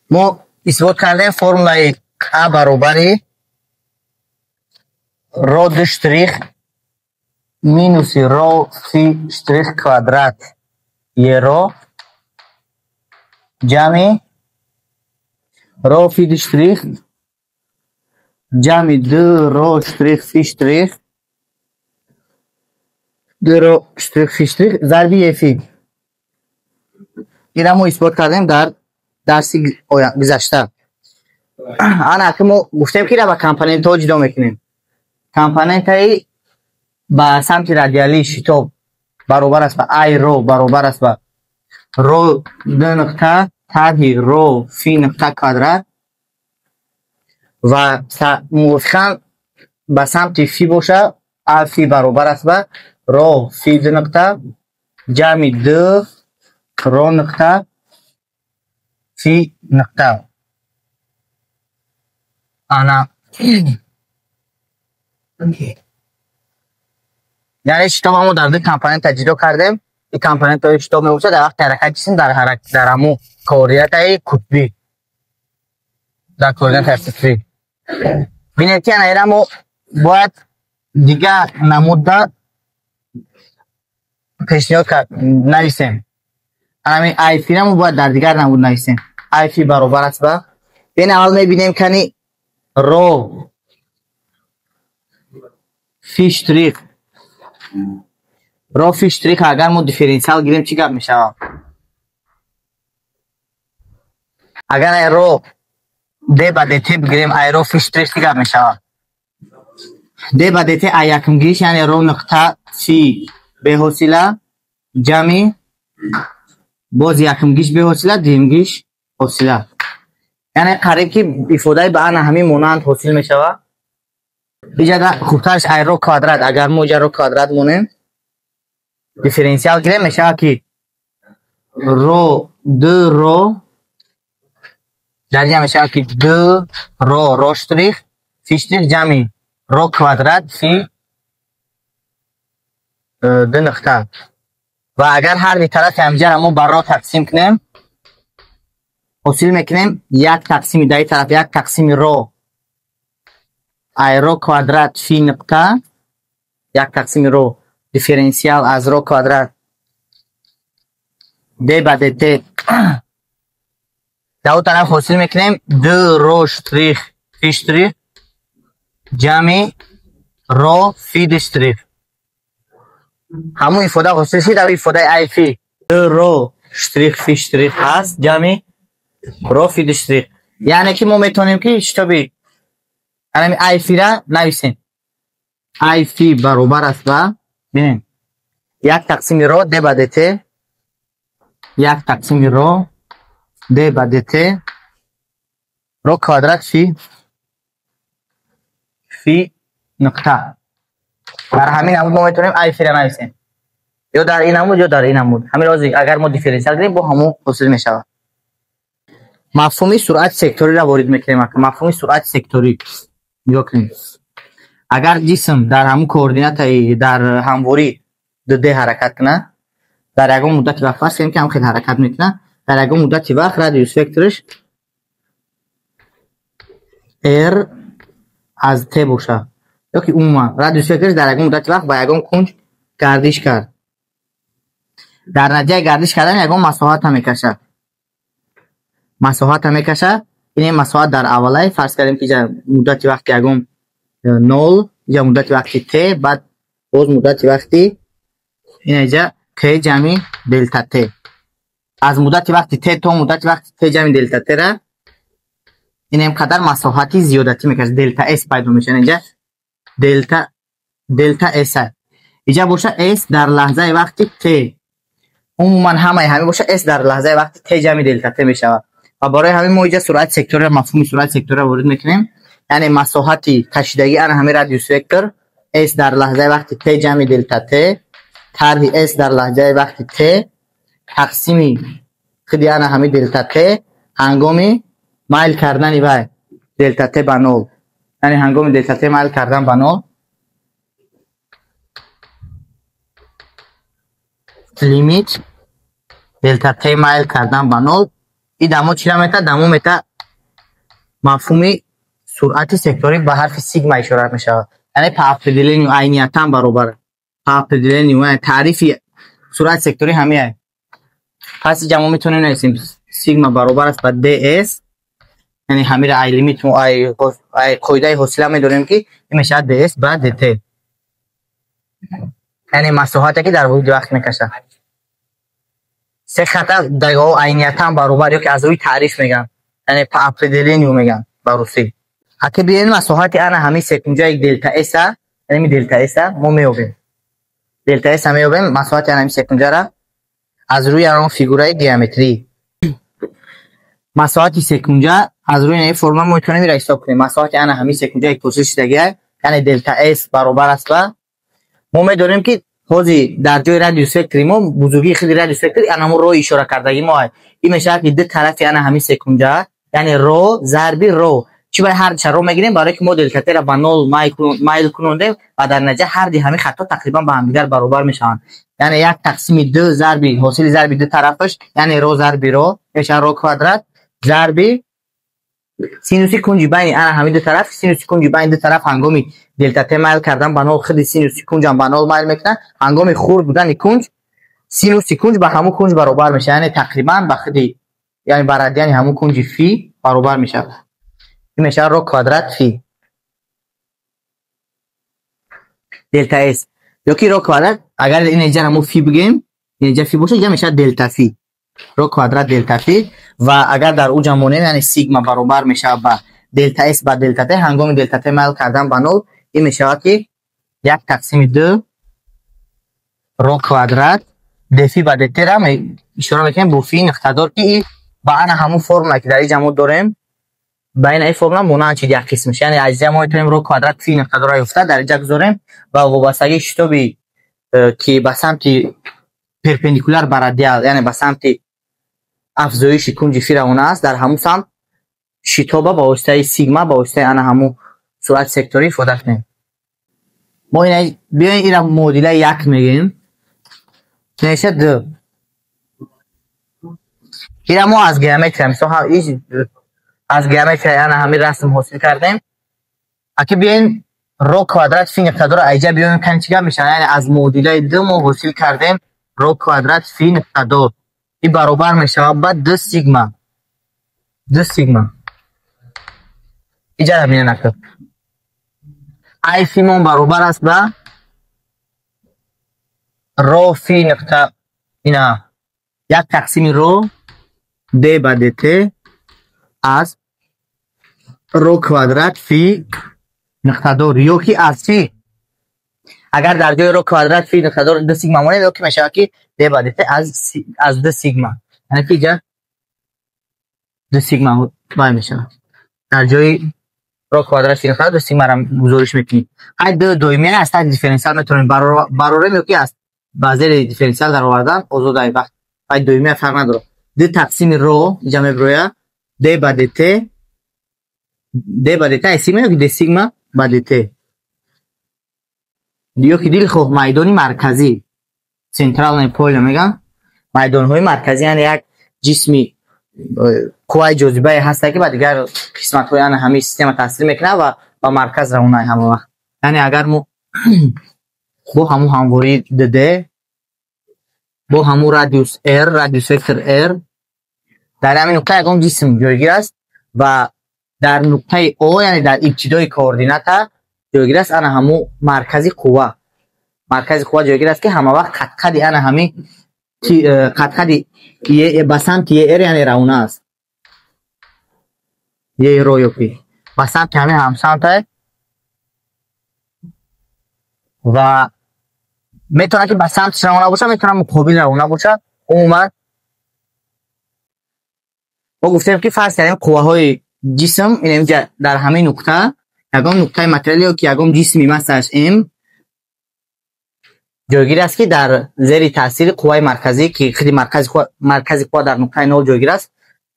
Мо исбот кардем формулаи А баробари ро ду штрих минуси ро фи штрих квадрат еро ҷамъи ро фи ду штрих ҷамъи ду ро штрих фи штрих ду ро штрих фи штрих зарби е фи. Ира мо исбот кардем дар дарси гузашта. Ана ки мо гуфтем ки ира ба компонентҳо ҷудо мекунем. Компонентаи ба самти радиалии шитоб баробар аст ба ай ро баробар аст ба ро ду нуқта тарҳи ро фи нуқта квадрат ва мувофиқан ба самти фи боша а фи баробар аст ба ро фи ду нуқта ҷамъи ду ро нуқта фи нуқта. Ана яъне шитоба мо дар ду компонента ҷудо кардем. Ин компонентҳои шитоб мебошад дар вақти ҳаракати ҷисм дар ҳамун координатаи қутбӣ, дар координатаи қутбӣ. Бинед ки ана ира мо бояд дигар намуда пешниҳод нависем. Ҳамин ай фи-ра мо бояд дар дигар намуд нависем. Ай фи баробар аст ба бин аввал мебинем кани ро фи штрих ро фи штрих агар мо дифференсиал гирем чӣ гап мешавад? Агар ай ро д ба дт бигирем ай ро фи штрих чӣ гап мешавад? Д ба дт ай якумгириш яъне ро нуқта фи беҳосила ҷамъи боз якумгиш беҳосила дуюмгиш ҳосила. Яъне қариб ки ифодаи ба ана ҳамин монанд ҳосил мешавад. Иҷа хубтарш ай ро квадрат агар мо иҷа ро квадрат монем дифференсиал гирем мешавад ки ро ду ро дар инҷа мешавад ки ду ро ро штрих фи штрих ҷамъи ро квадрат фи ду нуқта. Ва агар ҳар ди тарафи ҳамҷаро мо ба ро тақсим кунем ҳосил мекунем як тақсими дар ин тараф як тақсими ро ай ро квадрат фи нуқта як тақсими ро дифференсиал аз ро квадрат д ба дт дар он тараф ҳосил мекунем ду ро штрих фи штрих ҷамъи ро фи ду штрих. Ҳамун ифода ҳосил шид дар ифодаи ай фи ду ро штрих фи штрих ҳаст ҷамъи ро фи ду штрих. Яъне ки мо метавонем ки шитоби ҳамин ай фи-ра нависем. Ай фи баробар аст ба бинем як тақсими ро д ба дт як тақсими ро д ба дт ро квадрат фи фи нуқта. Дар ҳамин намуд мо метавонем ай фи-ра нависем. Ё дар ин намуд ё дар ин намуд. Ҳамин рози агар мо дифференсиал гирем бо ҳамон ҳосил мешавад. Мафҳуми суръати секториро ворид мекунем. Мафҳуми суръати секторӣ нигоҳ кунед. Агар ҷисм дар ҳамун координатаи дар ҳамворӣ 2D ҳаракат кунад, дар ягон муддати вақт фарз кунем ки ҳам хел ҳаракат мекунад, дар ягон муддати вақт радиус вектораш r аз t бошад ё ки умуман радиус вектораш дар ягон муддати вақт ба ягон кунҷ гардиш кард. Дар натиҷаи гардиш кардан ягон масоҳата мекашад. Масоҳата мекашад. Ин масоҳат дар аввалай фарз кардем ки иҷа муддати вақти ягон 0, иҷа муддати вақти t, баъд боз муддати вақти ин иҷа t ҷамъи делта t. Аз муддати вақти t то муддати вақти t ҷамъи делта t-ра ин қадар масоҳати зиёдатӣ мекашад. Делта s пайдо мешавад инҷа. Делта s. Иҷа боша s дар лаҳзаи вақти t. Умуман ҳамаи ҳамин боша s дар лаҳзаи вақти t ҷамъи делта t мешавад. Ва барои ҳамин мо иҷа суръати секториро мафҳуми суръати секториро ворид мекунем. Яъне масоҳати кашидагӣ ана ҳамин радиус вектор s дар лаҳзаи вақти t ҷамъи делта t тарҳи s дар лаҳзаи вақти t тақсими худи ана ҳамин делта t ҳангоми майл кардани вай делта t ба нол. Яъне ҳангоми делта t майл кардан ба нол лимит делта t майл кардан ба нол И дамо чира мета? Дамо мета мафҳуми суръати секторӣ ба ҳарфи сигма ишора мешавад. Яъне по определению айниятан баробар. По определению, яъне таърифи суръати секторӣ ҳамин. Пас инҷа мо метавонем нависем сигма баробар аст ба ds, яъне ҳамира ай лимит ай қоидаи ҳосила медонем, ки ин мешавад ds ба dt. Яъне масоҳате, ки дар воҳиди вақт мекашад. Се хата дагаҳо айниятан баробар ё ки аз рӯи таъриф мегӯянд. Яъне по определению мегӯянд ба русӣ. Аки биёем, масоҳати ана ҳамин секунҷаи делта с, яъне делта с мо меёбем. Делта с меёбем, масоҳати ана ҳамин секунҷара аз рӯи ан фигураи геометрӣ. Масоҳати секунҷа аз рӯи ин формула мо метавонем инро ҳисоб кунем. Масоҳати ана ҳамин секунҷаи ҳосил шудагия, яъне делта с баробар аст ба, мо медонем, ки ҳозир дар ҷои радиус вектори мо бузургии худи радиус вектори ана ҳамун рои ишора кардагӣ мо. Ин мешавад, ки ду тарафи ана ҳамин секунҷа, яъне ро зарби ро. Чӣ баи ҳар ро мегирем? Барое ки мо делта т-ра ба нол майл кунондем ва дар натиҷа ҳарди ҳамин хатҳо тақрибан ба ҳамдигар баробар мешаванд. Яъне як тақсими ду зарби ҳосили зарби ду тарафаш, яъне ро зарби ро мешавад ро квадрат, зарби синуси кунҷи байни ана ҳамин ду тараф. Синуси кунҷи байни ду тараф ҳангоми делта т майл кардан ба нол, худи синуси кунҷам ба нол майл мекунад. Ҳангоми хурд будани кунҷ, синуси кунҷ ба ҳамун кунҷ баробар мешавад, яъне тақрибан ба худи, яъне ба радиани ҳамун кунҷи фи баробар мешавад. Ин мешавад ро квадрат фи делта с ё ки ро квадрат. Агар ин инҷа мо фи бигем, инҷа фи бошад, инҷа мешавад делта фи, ро квадрат делта фи. Ва агар дар уҷа монем, яъне сигма баробар мешавад ба делта с ба делта т, ҳангоми делта т майл кардан ба нол, ин мешавад, ки як тақсими ду ро квадрат дфи ба дт ра ишора мекунем бо фи нуқтадор, ки ба ана ҳамун формула, ки дар инҷа мо дорем, ба ин формула монанд чиз як қисмиш. Яъне аз инҷа мо метавонем ро квадрат фи нуқтадорро ёфта дар инҷа гузорем ва вобастагии шитоби, ки ба самти перпендикуляр ба радиал, яъне ба самти афзоиши кунҷи фи равона аст, дар ҳамун самт шитоба ба воситаи сигма, ба воситаи ана ҳамун суръати секторӣ ифода кунем. Мо ина биёем, ира муодилаи як мегӯем, меша ду. Ира мо аз геометрия, мисол, аз геометрия ана ҳамин расм ҳосил кардем. Аки биёем, ро квадрат фи нуқтадора айҷа биёем, кани чӣ гап мешавад? Яъне аз муодилаи ду мо ҳосил кардем ро квадрат фи нуқтадор, ин баробар мешавад ба ду сигма, ду сигма. Иҷа бина, накун, ай фимон баробар аст ба ро фи нуқта, ина як тақсими ро д ба дт аз ро квадрат фи нуқтадор. Ё ки аз чӣ, агар дар ҷои ро квадрат фи нуқтадор ду сигма монем, ё ки мешавад, ки д ба дт аз ду сигма, яъне ки иҷа ду сигма бай мешавад. Дар ҷои ро квадрат фи нуқтадор ду сигмаро гузориш мекунем. Ай ду доимия аз таҳти дифференсиал метавонем барорем ё ки аз ба зери дифференсиал даровардан озод ай вақт, ай доимия фарқ надорад. Ду тақсими ро инҷа мебирояд, д ба дт, д ба дт ай сигма ё ки д сигма ба дт, ё ки дилхоҳ майдони марказӣ, центральное поле мегӯям. Майдонҳои марказӣ, яъне як ҷисми қувваи ҷозибае ҳаста, ки ба дигар қисматҳои ана ҳамин система таъсир мекунад ва ба марказ равона ҳама вақт. Яъне агар мо бо ҳамун ҳамвории дд, бо ҳамун радиус r, радиус вектор r, дар ҳамин нуқта ягон ҷисм ҷойгир аст ва дар нуқтаи о, яъне дар ибтидои координата ҷойгир аст ана ҳамун маркази қувва, маркази қувва ҷойгир аст, ки ҳама вақт қадқади ана ҳамин қадқади ба самти ер, яъне равона аст, еро ё ки ба самти ҳамин ҳамсамта ва метавонад, ки ба самтиш равона бошад, метавонад муқобил равона бошад. Умуман, мо гуфтем, ки фарз кардем қувваҳои ҷисм инҷа дар ҳамин нуқта ягон нуқтаи материале ё ки ягон ҷисми массааш м ҷойгир аст, ки дар зери таъсири қувваи марказӣ, ки худи маркази қувва дар нуқтаи нол ҷойгир аст,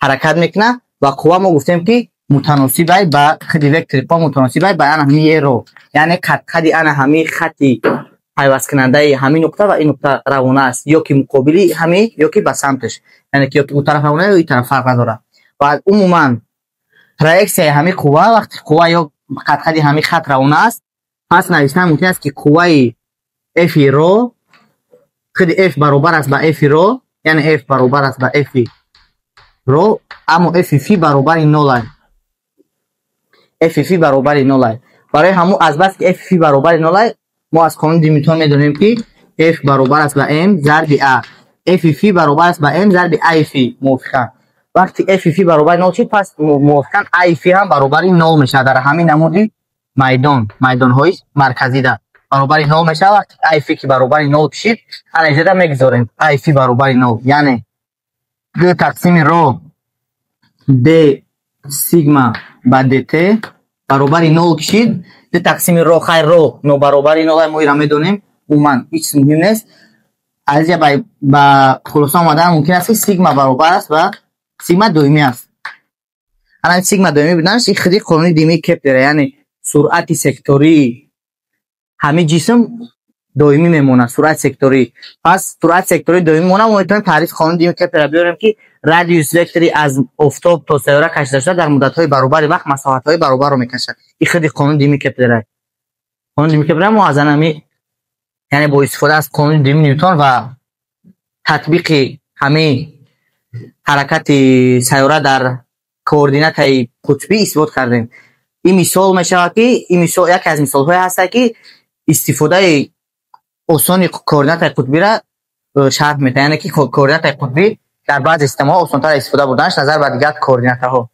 ҳаракат мекунад. Ва қувва мо гуфтем, ки мутаносибай ба худи вектори қувва, мутаносибай ба ана ҳамин еро, яъне қадқади ана ҳамин хати Пайвасткунандаи ҳамин нуқта ва ин нуқта равона аст, ё ки муқобили ҳамин, ё ки ба самташ, яъне ки ё ки ӯ тараф равона, ё ин тараф, фарқ надорад. Ва умуман проексияи ҳамин қувва, вақти қувва ё қадқади ҳамин хат равона аст, пас навиштан мумкин аст, ки қувваи F ро, худи F баробар аст ба F ро, яъне F баробар аст ба F ро, аммо F фи баробари нол ай. F фи баробари нол ай. Барои ҳамун, азбаски F фи баробари нол ай, мо аз қонуни Ньютон медонем, ки F баробар аст ба m зарби a. F фи баробар аст ба m зарби a фи. Мувофиқан вақти F фи баробари нол шид, пас мувофиқан a фи ҳам баробари нол мешавад. Дар ҳамин намуди майдон, майдонҳои марказида баробари нол мешавад. Вақти a фи ки баробари нол шид, ана инҷода мегузорем a фи баробари нол, яъне д тақсими ро d сигма ба dt баробари нол кишид. Д тақсими ро, хайр, ро нобаробари нол, мо ира медонем, умуман ҳеҷ чиз муҳим нест. Аз инҷа ба хулоса омадан мумкин аст, ки сигма баробар аст ва сигма доимӣ аст. Ана сигма доимӣ буданаш, ин худи қонуни дуюми Кеплера, яъне суръати сектории ҳамин ҷисм доимӣ мемонад. Суръати секторӣ, пас суръати секторӣ доимӣ мемонад. Мо метавонем таърифи қонуни дуюми Кеплера биёрем, ки радиус вектори аз офтоб то сайёра кашида шуда дар муддатҳои баробари вақт масоҳатҳои баробарро мекашад. Ин худи қонуни дуюми Кеплера. Қонуни дуюми Кеплера мо аз анами, яъне бо истифода аз қонуни дуюми Ньютон ва татбиқи ҳамин ҳаракати сайёра дар координатаи қутбӣ исбот кардем. Ин мисол мешавад, ки ин мисол яке аз мисолҳое ҳастад, ки истифодаи осони координатаи қутбиро шарҳ медиҳад, яъне ки координатаи қутбӣ дар баъзе системаҳо осонтар истифода бурданаш назар ба дигар координатаҳо.